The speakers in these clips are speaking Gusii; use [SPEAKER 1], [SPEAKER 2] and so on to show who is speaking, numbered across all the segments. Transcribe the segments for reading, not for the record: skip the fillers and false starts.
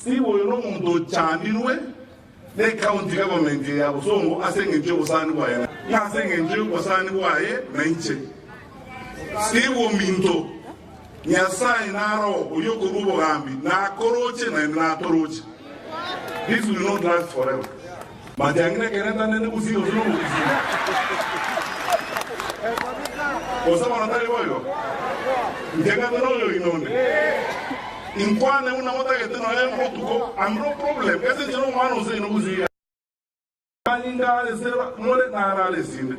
[SPEAKER 1] Steve oyo nomonto ochandirwe necounty government eye ya Bosongo ase engencho y'obosani bwaye na. Ng'a ase engencho y'obosani bwaye nainche. Steve ominto, Nyasae naro oria okorua obogambi, nakoroche naende natoroche. This will not last forever. Matiang'i nekero entanene gusii gose nobogusii. Gose bono tari boigo? Inche ng'ate noyo oino onde. Inkwane buna motagete nonya botuko, I'm no problem. Ase inche nomwana o seino gusii. Manyinga are ase more naro are esinde.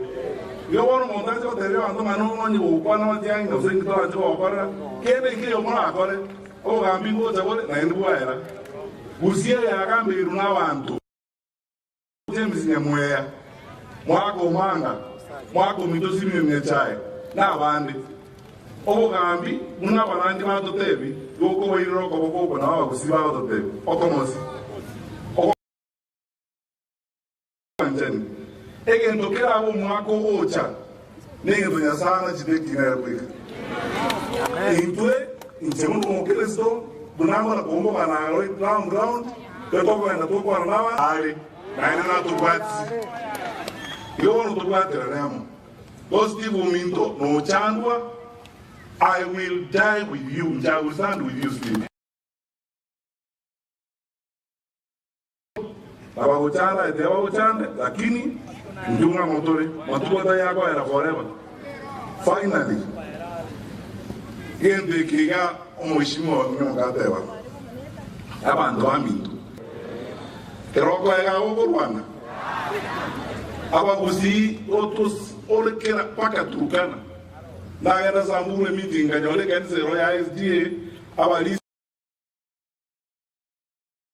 [SPEAKER 1] Igo bono omonto ache gotebia abanto ng'a nonye gokwana matiang'i gose inki toranche gogokorera, kende nkeiyo morakore, obogambi ngocha bore naende bwaera. Gusii eye yagambeirwe nabanto. James Nyamweya, Mwaka Omanga, Mwaka ominto Simeon Nyachae, na abande. Obogambi buna abarandi batotebi, gokobairera okoboko oko nabo abagusii bagototebi, Okomosi. Obwanchani. Egento kerabe omwaka ogocha negento Nyasae anachete ekina ere bweka. Intwe, inche buna omokristo, buna ngora kombogana round round, etokogenda tokwana nabanto are, naende natobwatisi. Igo bono tobwaterane amo. Gose Steve ominto nochandwa, I will die with you, inche I will stand with you Steve. Abagochanda aye tiabagochande, lakini intwe ng'amo tore, matuko tari akoera forever. Finally, gento eke iga omoishimiwa one ogateba, abanto baminto, ekero okoega gokorwana, abagusii otos ore kera mpaka Turkana, nagenda Samburu emeeting nkanyora ekanisa ero ya SDA, abarisia.